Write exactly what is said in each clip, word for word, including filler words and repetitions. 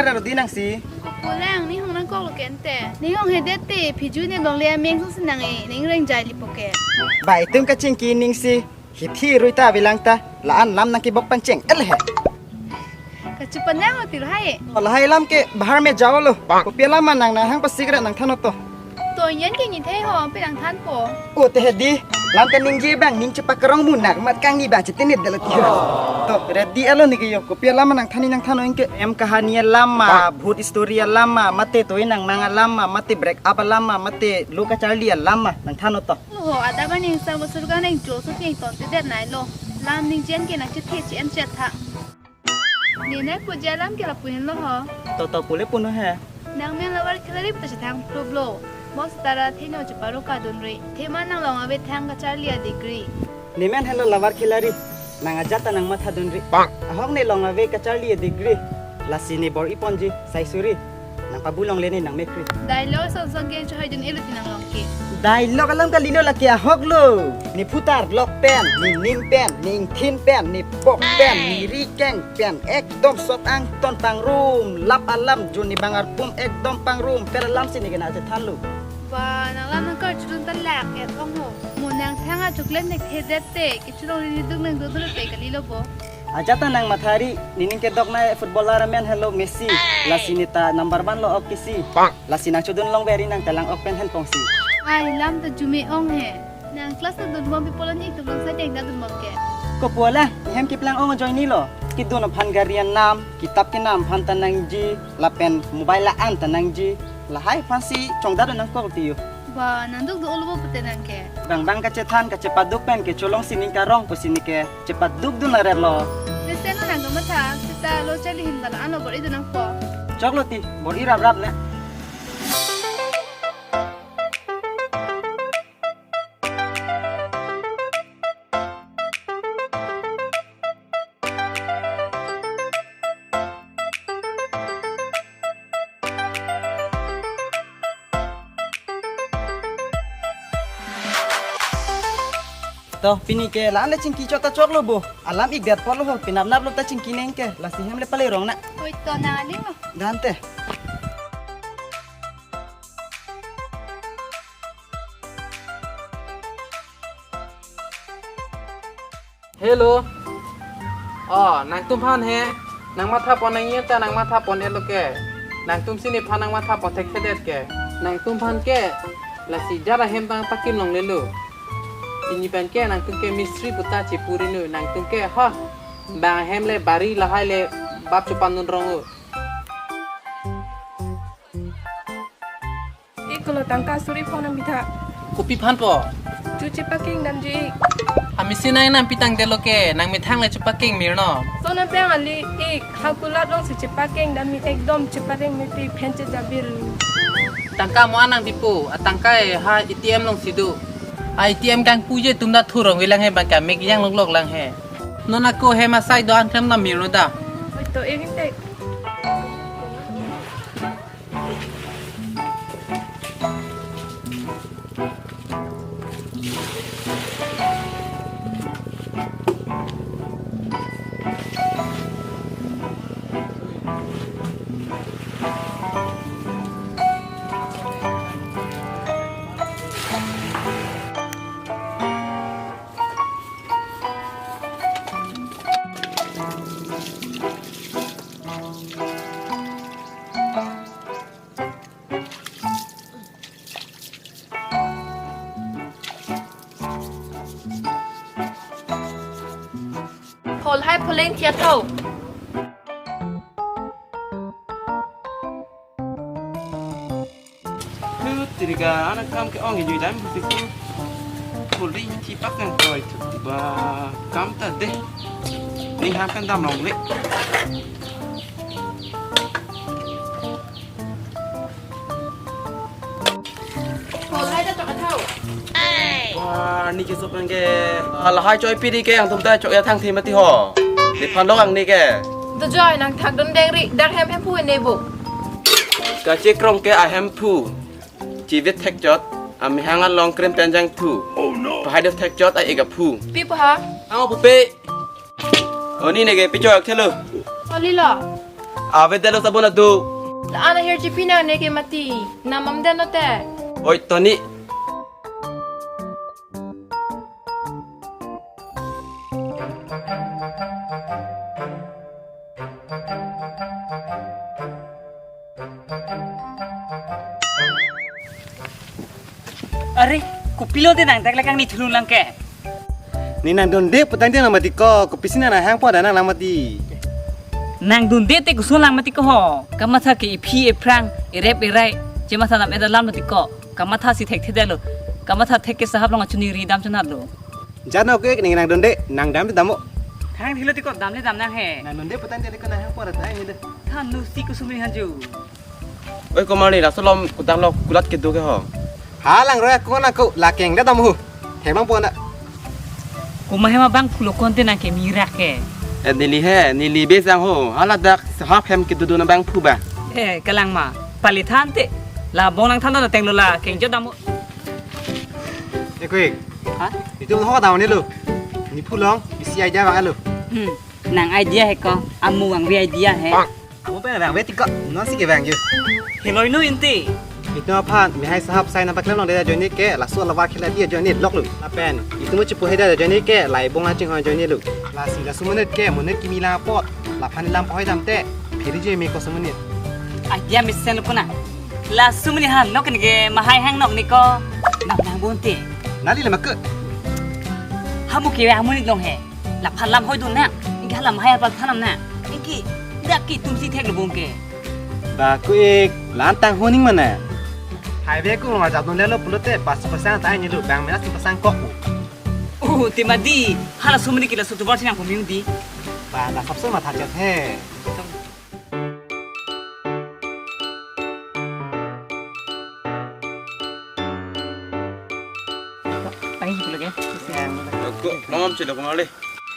Raro di nangsi. Kopi lang, ning hong nangkok lo ke ante. Ning hong hedet te, phiju ne longle ameng sung sinang e, ning reng jai lipo ke. Ba itum kachingki ning si, hithi rui ta avelang ta, la-an lam nangkebok pen cheng-el he. Kachepanang lo ti lahai. O lahai lam ke bahar me jao lo. Kopi alam ma nang nanghang pasi kre nangthan oto. To yen ke nithei ho, pi nangthanpo. O te hedi, lam kaningje abang, ning chepakarong munak, mat kangni ba chetinit dalo ti ho. To, ready alo neke jo, kopi alam ma nangthan ni nangthan o ingke. Em kahani alam ma, bhut story alam ma, mate toi nangmang alam ma, mate break up alam ma, mate lo kacharli alam ma, nangthan oto. Lo ho, adap aning sang bosur ka neng jo so ting ton te det nai lo. Lam ningje an ke nangchethe che-en chetha. Ne nangpuji alam ke lapu henlo ho. To to pule puno he. Nangmen lavar khilari puta chethang phlublo. Mo sitara theno cheparo kadunri. Thema nang long ave thang kacharli a-degree. Nemen henlo lavar khilari. Nang ajat ta nangmathadunri. Ahok ne long ave kacharli a-degree. Lasi ne bor-iponji, sai suri. Nangpabu longle ne nangmekri. Dialogue song song ke chohai dun-e lo ti nang long ke. Dialogue alam kalilo lake ahok lo. Ne phutar lok pen, ne ning pen, ne ingthin pen, ne pok pen, ne rikeng pen, ekdom sot angton pangrum, lap alam juni bangar pum ekdom pangrum, per alam si ne kena chethan lo. Ba, nang lam nangkar chudun ta lak et ong ho. Mo nangthang a-chocolate ne thedet te, kechulong ri dung nang dodro te kalilo bo. Ajat ta nangmathari, nening kedok na footballer amen henlo Messi. Lasi ne ta number one lo ok kisi. Lasi nangchodun long beri nang telang ok pen henpong si. Ai, lam ta jume ong he. Nang class ta dunbom pi pulo ni tum long sa deng ta dunbom ke. Kopi alam, hem keplang ong ajoine lo. Kedun aphan gari anam, kitap kenam aphan ta nangji, lapen mobile la-an ta nangji. Lahai aphan si chongdat nangkok ti jo. Ba, nang duk do olo bo pute nang ke. Bang bang kachethan kachepaduk pen kecholong si ning karong pusi ne ke chepaduk dun aret lo. Listen nang kamatha, sita lo charli hin ta la-an lo bor-idun nangpo. Choklo ti, bor-i rap rap ne. To, pini ke la-an le chingki chot ta choklo bo. Alam ik det apotlo ho, penap nap lo ta chingki neng ke. Lasi hem le pale rong na. Oi, to nang aling lo. Dante. Hello. Oh, nangtum aphan he. Nangmathapon nang yen ta nangmathapon elo ke. Nangtum si nephan nangmathapon thekthedet ke. Nangtum aphan ke. Lasi jara hem tang takim longle lo. Pini pen ke nangtum ke mistri puta chepuri nu. Nangtum ke ha. Bang hem le bari lahai le bap chupan nun rong o. Ik kolo tangka suri phone nang bitha. Kopi aphan po? Chu chepakeng damji ik. Ami si nai nam pitang delo ke, nang methang le chepakeng mir no. So nang peng ali ik, ha kulat long si chepakeng dam mi ekdom chepareng mete phen che jabir. Tangka mo anang bipo, atangka e ha A T M long si do. A T M kangpu je tum da thurong velang he bang ka mek yang lok lok lang he. Non ako hem asai do-an klem nam mir no da. Oi to ik inte. Phol hai pholeng thiat tho. Lu tirga anak kam ke ong jui dam busi ku. Pholi thipak nang koi thu ba kam ta dei. Ning ham kan dam long le. Phol hai ta chok athau. Wah, ni ke sop nang ke. Ah, lahai choi piri ke yang tum ta chok ya thang thi mati ho. Di phan lok ang ni ke. To joi nang thak don deng ri, dak hem hem phu ne bo. Kachekrong ke ahem phu. Chivit thekchot, amehang along krim penjang thu. Pahai def thekchot a-ik aphu. Pi paha? Ang pupe. Oni neke pichok thelo. Oli lo. Avedetlo sabun adu. La-an ahirjupi nangne ke mati. Namam den note. Oi, Tony. Are, kopilo te nang dak lekang ni thulung lang ke? Ne nangdunde putangte nang mati ko, kopisi nang nanghangpo da nang lang mati. Nangdunde te koson lang mati ko ho. Kamatha ke iphi iphrang, irep irai, chemasa nam eda lang mati ko. Kamatha si thekthedetlo. Kamatha thek ke sahap along achuni ridam chonatlo. Jano ke ne nangdunde, nangdam te dam-o. Thang thilo te ko damle dam nang he. Nangdunde putangte le ko nanghangpo da ta ne de. Than nu si koson me hanju. Oi, komarli, laso along kudang lo kulat kedo ke ho. Ha lang roya ko na ko la keng da dam ho. Hemang pon da. Komat hem abang pulo konte nang ke mirak ke. Eh, neli he, neli besang ho. Hala dak sahap hem kedo do na bang phu ba. Eh, kalang ma. Pali than te. La bong lang than na tenglo la keng jo dam-o. Eh, kuik. Ha? Itum ho dam ne lo. Ne phu long, isi idea bang alo. Hmm. Nang idea he ko, amu vangve idea he. Amu pen vangve ti ko, non si ke vang ju. Heloi no inte. Itum aphan, mehai sahap sai nang paklem longde ajoine ke, laso lavar khela di ajoine lok lo. Lapen, itum chipu heda ajoine ke, lai bong aching ho ajoine lo. Lasi laso monit ke, monit kimi lang apot, laphan lam pahoi dam te, phiri je me koson monit. Idea mesen lo ko na. Laso monit ha lok ne ke, mahai hang nok ne ko. Nang nang bonte. Nali lama ke. Hamu ke, hamu nit long he. Laphan lam hoi dun na. Ingke hala mahai apal thanam na. Ingke dak ke itum si thek lo bong ke. Ba kuik, la-an tang honing mana. Hai be ku ma jat non le lo pulote pas pasang ta ne lo bang mena si pasang kok. Oh, te mati. Hala sumri kila sutu bar sinang puming di. Ba la sabse matha chet he. Pahin pulo ke. Aku longom chelo kemali.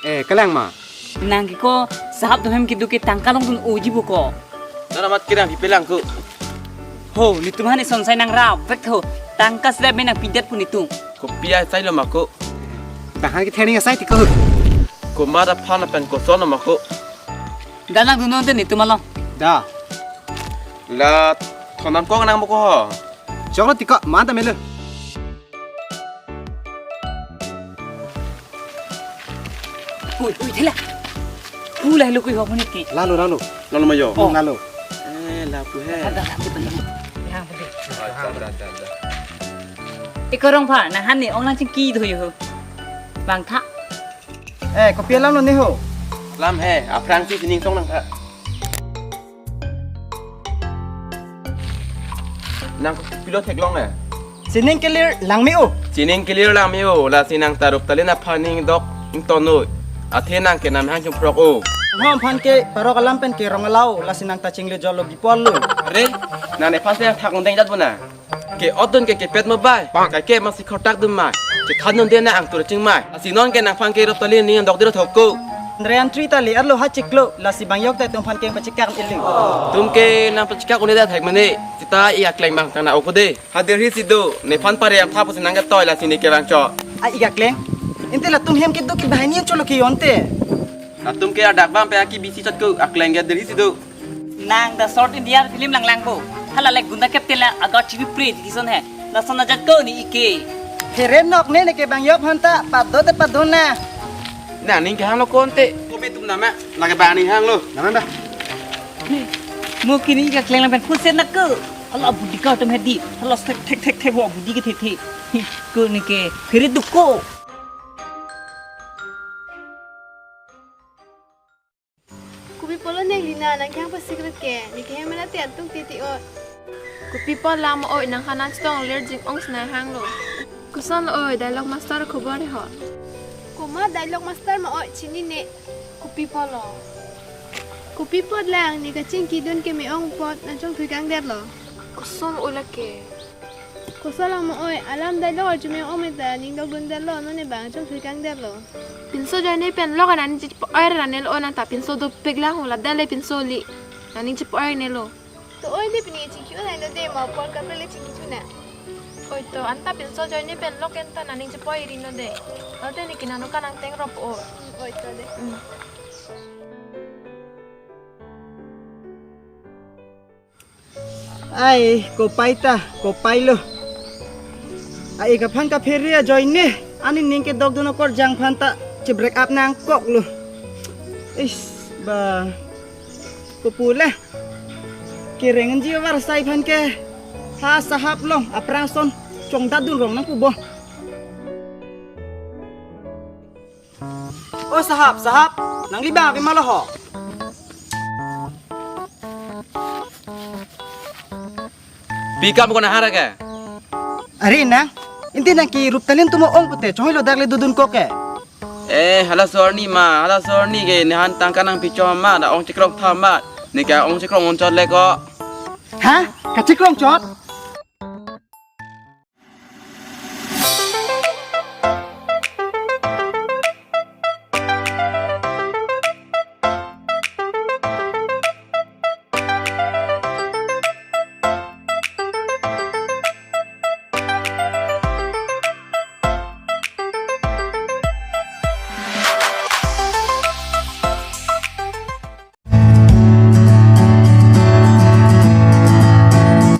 Eh, kalang ma. Nang ke ko sahap atum hem kedo ke tangka longdun oji bu ko. Nana mat kirang kipelang ku. Ho, netum hani son sai nang rap vek ho. Tangka sida me nang pidet pu netum. Kopi asai lo ma ko. Tahan ke theni asai ti ko. Komat aphan pen koson lo ma ko. Da nangdun non te netum along. Da. La thonam kong nang mo ko ho. Chok lo ti ko, ma ta melo. Ui, ui, thela. Pu la lo kui ho muni ti. Lalo, lalo. Lalo ma yo. Oh. Lalo. Eh, la pu he. Ada, ada, ada, ada. Yang penting. Ikorong pha, nang hani ong nang chingki do yo. Bang tha. Eh, kopi alam lo ne ho? Lam he, aphrang si sining song nang tha. Nang kopilo theklong eh. Sining kelir lang me-o. Sining kelir lang me-o, lasi nang taruk talin aphan ning dok ington noi. Athe nang ke nam hang chungprok o. Nang aphan ke parok alam pen ke rong alau, lasi nang ta chingle jolo gipol lo. Are, nang nephan se thak undeng jat bu na. Ke otdun ke kepet mo bai, kai ke masi khotak dum mai. Chethan nun de na angtur ching mai. Lasi non ke nangphan ke rop tali ni dok diro thoko. Nrean tri tali arlo ha chiklo, lasi bang yok ta tum phan keng pachikak ilu. Tum ke nang pachikak uni da thek mane. Sita i akleng bang tang na oko de. Hadir hi sido, nephan pare am thapo sinang ke toi lasi ni ke bang cho. A i akleng. Inte latum hem kedo ke bahani cholo ke yonte. Latum ke adak bam pe aki bisi chot ko akleng ke hadir hi sido. Nang da South India film lang lang bo. Hala le gunda captain la agar chini pre ti kison he. Lason ajat ko ni ike. Here nok ne ne ke bang yok hanta pado te pado na. Nang ning ke hang lo konte. Ko be tum nama. Lake bang ning hang lo. Nama ba. Mo kini ka kleng lang pen phuset na ko. Hala budi ka tum hedi. Hala thek thek thek thek bo budi ke thek thek. Ko ne ke here duko. Kopi pulo nang Lina nang kehang pasikret ke, ne kehang mena te antung titi o. Kopi pulo mo oi nang hanan chitong lir jing ong sina hang lo. Koson lo oi dialogue master khobor ho. Komat dialogue master ma oi chinine. Kopi pulo. Kopi pulo lang ne kachingki dun ke me ong apot nang chongthui kangdet lo. Koson lo lake. Koson lo mo oi, alam dialogue arjume ong meta ning dok dundetlo, non ne bang chongthui kangdetlo. Pinso ajoine pen lok nang ning chipo-oi ra ne lo, nang ta pinso dopik lang ho, ladak le pinso li. Nang ning chipo-oi ne lo. To oi le pini chingki un nang do de ma pol ka le chingki chuna. Oi to, anta pinso ajoine pen lok anta nang ning chipo-oi ri non de. Ante ne ke nang no ka nang teng rop o. Oi to de. Mm. Ai, kopai ta, kopai lo. Ai, kaphan kaphere ajoine. Ani ning kedokdun okorjang aphan ta chebrek ap nangkok lo. Is, ba. Kopule. Kereng ji avarsai aphan ke. Ha sahap along, aphrang ason chongdatdun rong nangpo bo. O sahap, sahap, nangli bang ave ma lo ho? Pi kam ko nahar ke? Are nang, ante nang ke Ruptalin atum ong pute, chonghoi lo dak le dodun kok ke. Eh, halaso arni ma, halaso arni ke nephan tangka nangpi chom ma, da ong chikrong tham ma, ne ke ong chikrong ong chot le ko. Ha? Kachikrong chot?